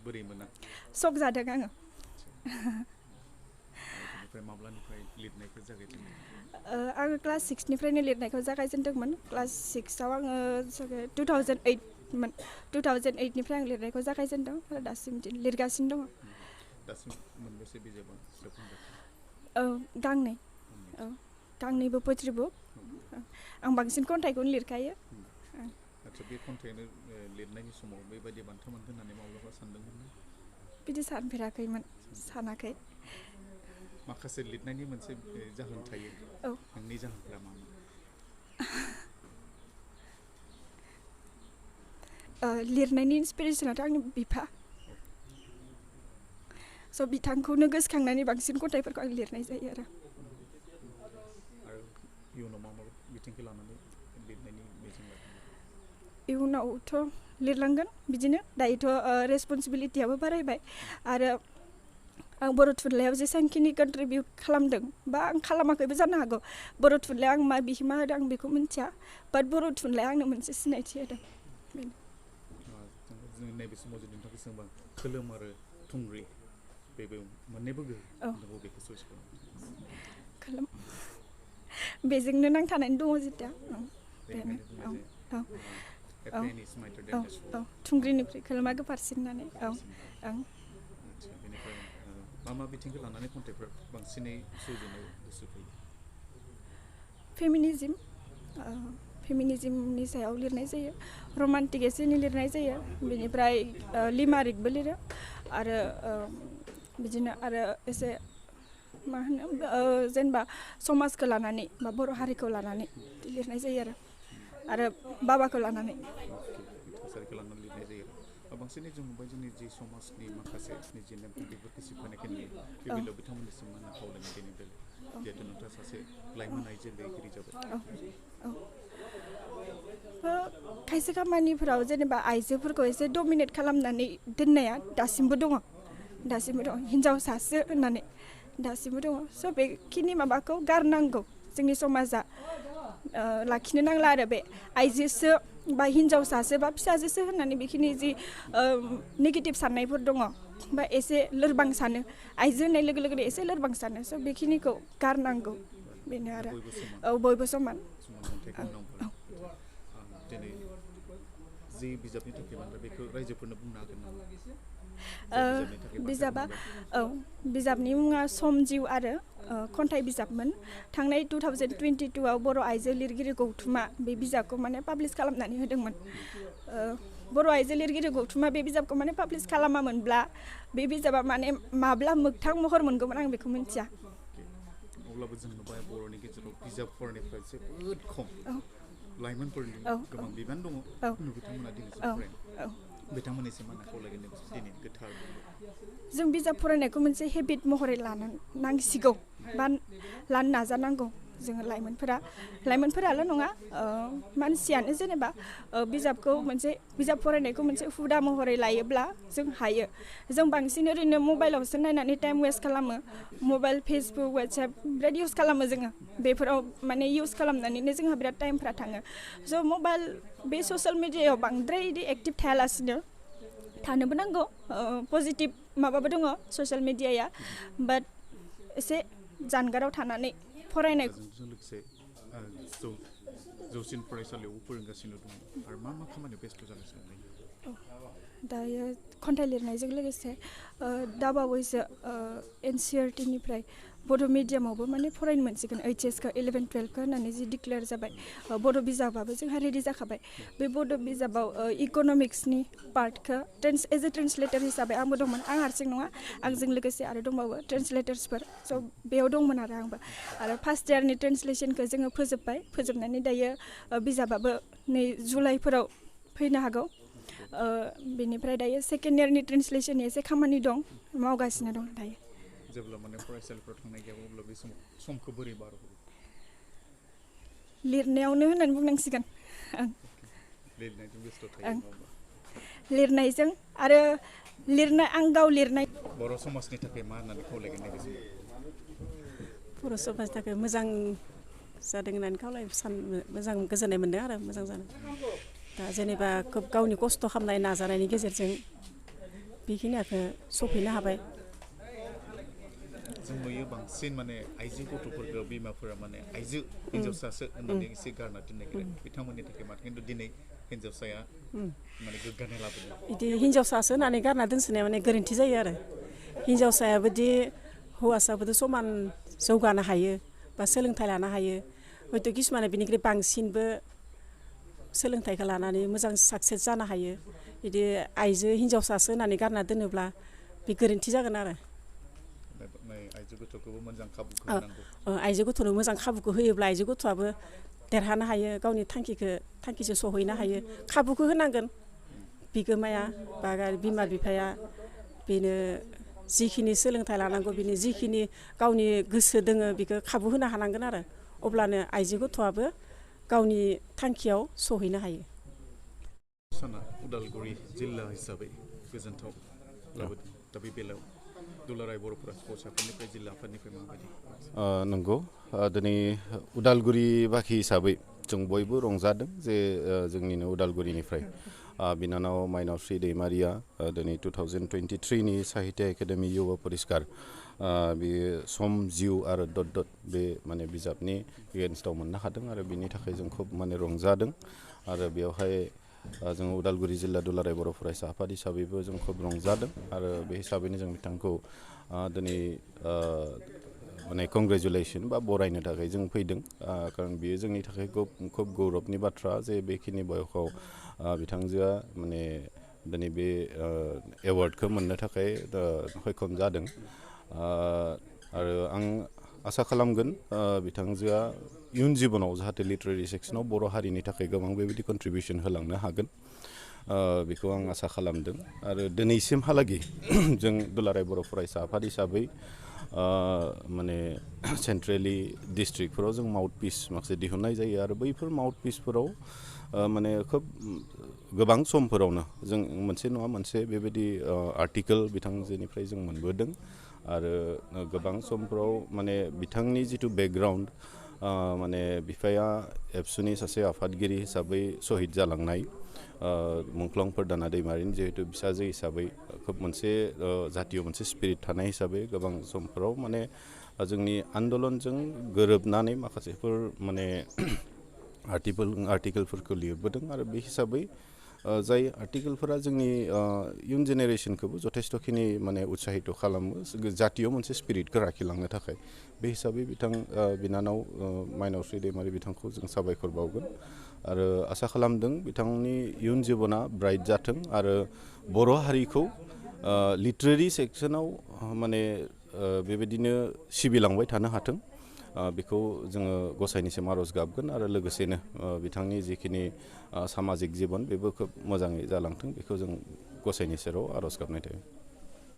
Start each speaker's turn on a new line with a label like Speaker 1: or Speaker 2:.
Speaker 1: बोरै मोना
Speaker 2: शक जादों आङो
Speaker 1: बेनिफ्राय माब्लानिफ्राय लिरनायखौ जागायजेनदों
Speaker 2: आङो क्लास 6 निफ्रायनो लिरनायखौ जागायजेनदोंमोन क्लास 6 आव आङो 2008 मोन 2008 निफ्राय आं लिरनायखौ जागायजेनदों आरो दासिम लिरगासिनो दङ
Speaker 1: दासिम मोनबेसे बिजाबा सेबखांजाखो
Speaker 2: गांनै गांनैबो पोएट्रि बुक आं बांसिन खन्थाइखौनो लिरखायो
Speaker 1: आচ্ছা बे खन्थाइनो लिरनायनि समाव बेबायदि बान्था मोनगोन होननानै माब्लाबा सानदोंमोन ना
Speaker 2: बिदि सानफेराखैमोन सानाखै
Speaker 1: माखासे लिरनायनि मोनसे जाहोन थायो नोंनि जाहोनफोरा मा
Speaker 2: लिरनायनि इन्सपिरेसनाथ' आंनि बिफा स' बिथांखौनो गोसोखांनानै बांसिन खन्थाइफोरखौ आं लिरनाय जायो आरो
Speaker 1: इयुनाव मा मा बिथिंखौ लानानै लिरनायनि मिजिं लादों
Speaker 2: इयुनावथ' लिरलांगोन बिदिनो दायोथ' रेसपन्सिबिलिटियाबो बारायबाय आरो आं बर' थुनलाइयाव जेसेबांखिनि कन्ट्रिबिउट खालामदों बा आं खालामाखैबो जानो हागौ बर' थुनलाइया आं मा बिहोमा होदों आं बेखौ मिन्थिया बाट बर' थुनलाइया आंनो मोनसे सिनायथि होदों बेनो
Speaker 1: जों नैबे समाव जुदि नोंथांखौ सोंबा खोलोम आरो थुंग्रि बेबो मोननैबो गोहो बेखौ चइस
Speaker 2: खोलोम बेजोंनो नांथानानै दङ जेथिया थुंग्रिनिख्रुइ खोलोमा गोफारसिन होननानै
Speaker 1: बेनिफ्राय मा मा बिथिंखौ लानानै खन्थाइफोर बांसिनै सुजुनो गोसो फैयो
Speaker 2: फेमिनिज्मनि सायाव लिरनाय जायो रमान्टिक एसे एनै लिरनाय जायो बेनिफ्राय लिमारिकबो लिरो आरो बिदिनो आरो एसे मा होनो जेनेबा समाजखौ लानानै बा बर' हारिखौ लानानै लिरनाय जायो आरो बाबाखौ लानानै
Speaker 1: थासारिखौ लानानै लिरनाय जायो बांसिनै जों नुबाय जोंनि जि समाजनि माखासे निजे नेमखान्थिफोरखौ सिफायनायखौ नुयो बे बेलायाव बिथांमोननिसिम मा होनना खावलायनाय बेनि बेलायाव जिहेतु नोंथाङा सासे लाइमोन आइजो लिरगिरि जाबाय
Speaker 2: खायसे खामानिफोराव जेनेबा आइजोफोरखौ एसे डमिनेट खालामनानै दोननाया दासिमबो दङ हिन्जावसासो होननानै दासिमबो दङ स' बेखिनि माबाखौ गारनांगौ जोंनि समाजा लाखिनो नांला आरो बे आइजोसो बा हिन्जावसासो बा फिसाजोसो होननानै बेखिनि जि नेगेटिभ साननायफोर दङ बा एसे लोरबां सानो आइजो होननाय लोगो लोगोनो एसे लोरबां सानो स' बेखिनिखौ गारनांगौ बेनो आरो बयबो समान
Speaker 1: दिनै जि बिजाबनि थाखाय मोनदों बेखौ रायजोफोरनो बुंनो हागोन नामा
Speaker 2: बिजाबा बिजाबनि मुङा सम जिउ आरो खन्थाइ बिजाबमोन थांनाय 2022आव बर' आइजो लिरगिरि गौथुमा बे बिजाबखौ माने पाब्लिस खालामनानै होदोंमोन बर' आइजो लिरगिरि गौथुमा बे बिजाबखौ माने पाब्लिस खालामामोनब्ला बे बिजाबा माने माब्ला मोगथां महर मोनगौमोन आं बेखौ मिन्थिया
Speaker 1: अब्लाबो जों नुबाय बर'नि गेजेराव बिजाब फरायनायफ्रा जोबोद खम लाइमोनफोरनि गोबां बिबान दङ बिथांमोना दिनैसिम फरायनाय बिथांमोननिसिम मा खावलायगोन दिनै गोथार
Speaker 2: जों बिजाब फरायनायखौ मोनसे हेबिट महरै लानो नांसिगौ बा लानो नाजानांगौ जोङो लाइमोनफोराल' नङा मानसियानो जेनेबा बिजाब फरायनायखौ मोनसे हुदा महरै लायोब्ला जों हायो जों बांसिन ओरैनो मबाइलावसो नायनानै टाइम वेस्ट खालामो मबाइल फेसबुक वाट्सएप बिराद इउज खालामो जोङो बेफोराव माने इउज खालामनानैनो जोंहा बिराद टाइमफ्रा थाङो स' मबाइल बे ससियेल मिडियायाव बांद्राय इदि एक्टिभ थायालासिनो थानोबो नांगौ पजिटिभ माबाबो दङ ससियेल मिडियाया बाट एसे जानगाराव थानानै फरायनायजों
Speaker 1: लोगोसे जौसिन फरायसालियावबो फोरोंगासिनो दङ आरो मा मा खामानियाव बेस्थ' जागासिनो दं
Speaker 2: दायो खन्थाइ लिरनायजों लोगोसे दाबावैसो NCERT-निफ्राय बड' मिडियामावबो माने फरायनो मोनसिगोन HS-खौ 11-12खौ होननानै जि डिक्लेयार जाबाय बड' बिजाबाबो जोंहा रेडि जाखाबाय बे बड' बिजाबाव इक'नमिक्सनि पार्टखौ एज ए ट्रेन्सलेटर हिसाबै आंबो दंमोन आं हारसिं नङा आंजों लोगोसे आरो दंबावो ट्रेन्सलेटर्सफोर स' बेयाव दंमोन आरो फार्स्ट इयारनि ट्रेन्सलेसनखौ जोङो फोजोबनानै दायो बिजाबाबो नै जुलाइफोराव फैनो हागौ बेनिफ्राय दायो सेकेन्ड इयारनि ट्रेन्सलेसननि एसे खामानि दं मावगासिनो दं दायो
Speaker 1: जेब्ला माने फरायसालिफ्राव थांनाय गैयाबा अब्ला बे समखौ बोरै बारहोयो
Speaker 2: लिरनायावनो होननानै बुंनांसिगोन
Speaker 1: लिरनायजों बेस्थ' थायो
Speaker 2: लिरनायजों आरो आं गाव लिरनाय
Speaker 1: बर' समाजनि थाखाय मा होननानै खावलायगोन नैबे समाव
Speaker 3: बर' समाजनि थाखाय मोजां जादों होननानै मोजां गोजोननाय मोन्दों आरो मोजां जादों दा जेनेबा खोब गावनि खस्थ' खालामनाय नाजानायनि गेजेरजों बेखिनिखौ सफैनो हाबाय
Speaker 1: जों नुयो बांसिन माने आइजो गथ'फोरखौ बिमाफोरा माने आइजो हिन्जावसासो होननानै एसे गारना दोननो नागिरो बिथांमोननि थाखाय माथो खिन्थु दिनै हिन्जावसाया माने गोग्गानाय लाबोदों
Speaker 3: बिदि हिन्जावसासो होननानै गारना दोनसोनाया माने गोरोन्थि जायो आरो हिन्जावसायाबोदि हौवासाबोथ' समान जौगानो हायो बा सोलोंथाइ लानो हायो हयथ' किसुमाना बिनिख्रुइ बांसिनबो सोलोंथाइखौ लानानै मोजां साक्सेस जानो हायो बिदि आइजो हिन्जावसासो होननानै गारना दोनोब्ला बे गोरोन्थि जागोन आरो
Speaker 1: आइजो गथ'खौबो मोजां खाबुखौ होनांगौ
Speaker 3: आइजो गथ'नो मोजां खाबुखौ होयोब्ला आइजो गथ'आबो देरहानो हायो गावनि थांखिजों सहैनो हायो खाबुखौ होनांगोन बिगोमाया बा बिमा बिफाया बेनो जिखिनि सोलोंथाइ लानांगौ बिनि जिखिनि गावनि गोसो दोङो बेखौ खाबु होनो हानांगोन आरो अब्लानो आइजो गथ'आबो गावनि थांखियाव सहैनो हायो
Speaker 1: साना उदालगुरि जिल्ला हिसाबै गोजोनथाव लाबोदों दा बे बेलायाव दुलाराय बर'फोरा फरायसाफोरनिफ्राय जिल्ला आफादनिफ्राय माबायदि
Speaker 4: नंगौ दिनै उदालगुरि बाखि हिसाबै जों बयबो रंजादों जे जोंनिनो उदालगुरिनिफ्राय बिनानाव माइनावस्रि दैमारिया दिनै 2023नि साहित्य एकाडेमि युवा पुरस्कार बेयो सम जिउ आरो डट डट बे माने बिजाबनि एगेन्स्टआव मोननो हादों आरो बिनि थाखाय जों खोब माने रंजादों आरो बेवहाय जों उदालगुरि जिल्ला दुलाराय बर' फरायसा आफाद हिसाबैबो जों खोब रंजादों आरो बे हिसाबैनो जों बिथांखौ दिनै माने कंग्रेचुलेसन बा बरायनो थाखाय जों फैदों खारन बेयो जोंनि थाखाय खोब गौरबनि बाथ्रा जे बेखिनि बयसआव बिथांजोआ माने दिनै बे एवार्डखौ मोननो थाखाय सक्षम जादों आरो आं आसा खालामगोन बिथांजोआ इयुन जिबनाव जाहाथे लिटारेरि सेक्सनाव बर' हारिनि थाखाय गोबां बेबायदि कन्ट्रिबिउसन होलांनो हागोन बेखौ आं आसा खालामदों आरो दिनैसिमहालागै जों दुलाराय बर' फरायसा आफाद हिसाबै माने सेन्ट्रेलि डिस्ट्रिक्टफोराव जों माउथ पिस माखासे दिहुननाय जायो आरो बैफोर माउथ पिसफोराव माने खोब गोबां समफोरावनो जों मोनसे नङा मोनसे बेबायदि आर्टिकेल बिथांजोनिफ्राय जों मोनबोदों आरो गोबां समफोराव माने बिथांनि जिथु बेकग्राउन्ड माने बिफाया एबसुनि सासे आफादगिरि हिसाबै सहिद जालांनाय मुंख्लं प्रधाना दैमारिनि जिहेतु फिसाजो हिसाबै खोब मोनसे जातियाव मोनसे स्पिरिट थानाय हिसाबै गोबां समफोराव माने जोंनि आन्दलनजों गोरोबनानै माखासेफोर माने आर्टिकेलफोरखौ लिरबोदों आरो बे हिसाबै जाय आर्टिकेलफोरा जोंनि इयुन जेनेरेसनखौबो जथेस्थ'खिनि माने उत्साहित खालामो जातियाव मोनसे स्पिरिटखौ लाखिलांनो थाखाय बे हिसाबै बिनानाव माइनावस्रि दैमारि बिथांखौ जों साबायखर बावगोन आरो आसा खालामदों बिथांनि इयुन जिबना ब्राइट जाथों आरो बर' हारिखौ लिटारेरि सेक्सनाव माने बेबायदिनो सिबिलांबाय थानो हाथों बेखौ जोङो गसाइनिसिम आर'ज गाबगोन आरो लोगोसेनो बिथांनि जिखिनि सामाजिक जिबन बेबो खोब मोजाङै जालांथों बेखौ जों गसाइनि सेराव आर'ज गाबनाय थायो